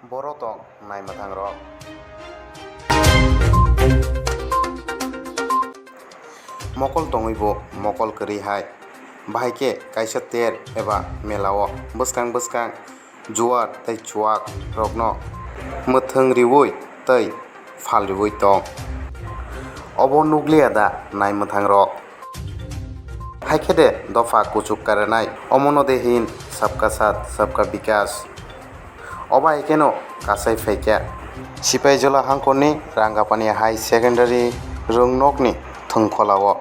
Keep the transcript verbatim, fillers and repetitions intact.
Boro tong naimwthang rok. Mokol tongwi bo mokol kwrwi hai. Bahai khe kaisa ter eba mela o bwskang bwskang juar tei chuak rokno mwthwng riwi tei phal riwi tong. Obo nukliya da naimwthang rok? Haikhe de dopha kuchuk karenai, omono de hin sabka saath sabka vikas. Obo hai kheno kasai phaikha. Sipaijala hangkorni Rangapani High Secondary rwngnokni thwngkholao